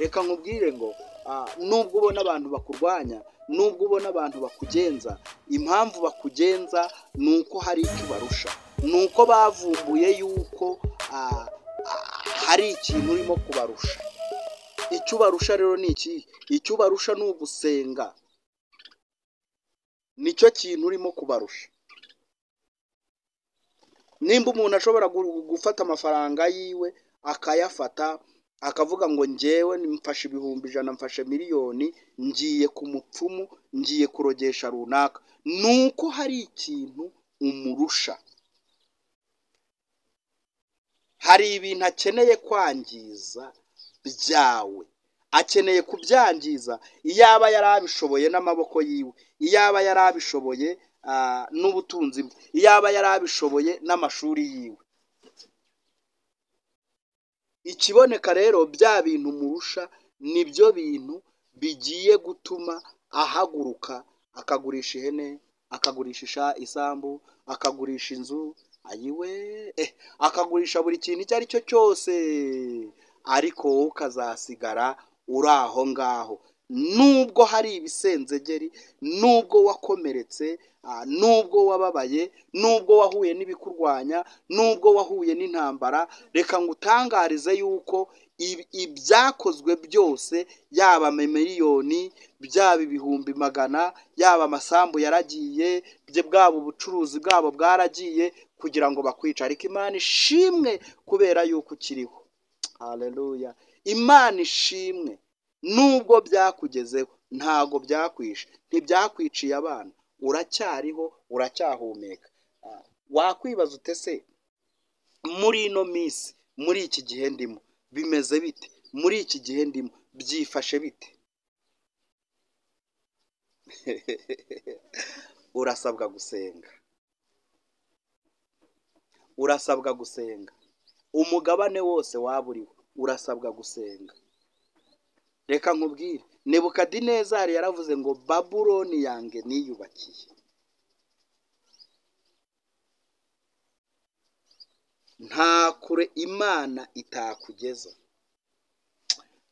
Reka nkubwire ngo nubwo ubona abantu bakurwanya, nubwo ubona abantu bakugenza, impamvu bakugenza ni uko hari icyo ubarusha, ni uko bavumbuye yuko hari ikintu urimo kubarusha. Icyo ubarusha rero ni iki? Icyo ubarusha ni ugusenga, nicyo kintu urimo kubarusha. Nimba umuntu ashobora gufata amafaranga yiwe akayafata akavuga ngo njyewe mfashe 100,000, mfashe 1,000,000, ngiye ku mupfumu, ngiye kurogesha runaka, nuko hari ikintu umurusha, hari ibintu akeneye kwangiza byawe, akeneye kubyangiza. Iyaba yarabishoboye n'amaboko yiwe, iyaba yarabishoboye n'ubutunzi bwe, iyaba yarabishoboye n'amashuri yiwe. Ikiboneka rero bya bintu murusha nibyo bintu bigiye gutuma ahaguruka akagurisha ihene, akagurisha isambu, akagurisha inzu, ayiwe, akagurisha buri kintu icyo ari cyo cyose, ariko wowe ukazasigara uri aho ngaho. Nubwo hari ibisenzegeri, nubwo wakomeretse, nubwo wababaye, nubwo wahuye n'ibikurwanya, nubwo wahuye n'intambara, reka ngutangarize yuko ibyakozwe byose, yaba miliyoni, byaba 100,000, yaba amasambu yaragiye, bwaba ubucuruzi bwabo bwaragiye kugira ngo bakwice, ariko Imana ishimwe kubera yuko ukiriho. Haleluya, Imana ishimwe. Nubwo byakugezeho ntago byakwishe, ntibyakwiciye abana, uracyariho, uracyahumeka. Wakwibaza ute se muri ino minsi, muri iki gihe ndimo bimeze bite? Muri iki gihe ndimo byifashe bite? Urasabwa gusenga, urasabwa gusenga. Umugabane wose waba uriho urasabwa gusenga. Reka nkubwire, Nebukadinezari yaravuze ngo Babuloni yange niyubakiye. Nta kure Imana itakugeza.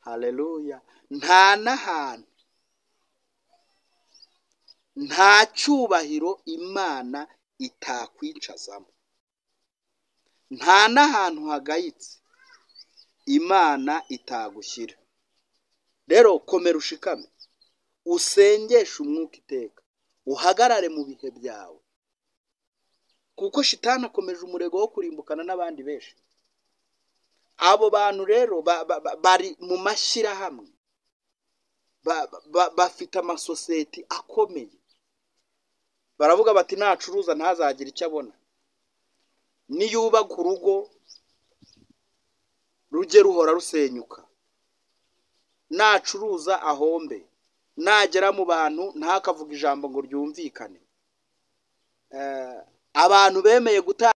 Haleluya. Nta n'ahantu, nta cyubahiro Imana itakwicazamo, nta n'ahantu hagayitse Imana itagushyira. Rero komera ushikame, usengeshe umwuka iteka, uhagarare mu bihe byawe, kuko shitani akomeje umurego wo kurimbukana n'abandi benshi. Abo bantu rero bari mu mashyirahamwe, bafite amasosiyete akomeye, baravuga bati nacuruza ntazagira icyo abona, niyubaka urugo rujye ruhora rusenyuka, nacuruza ahombe, nagera mu bantu ntakavuga ijambo ngo ryumvikane. Abantu bemeye gutanga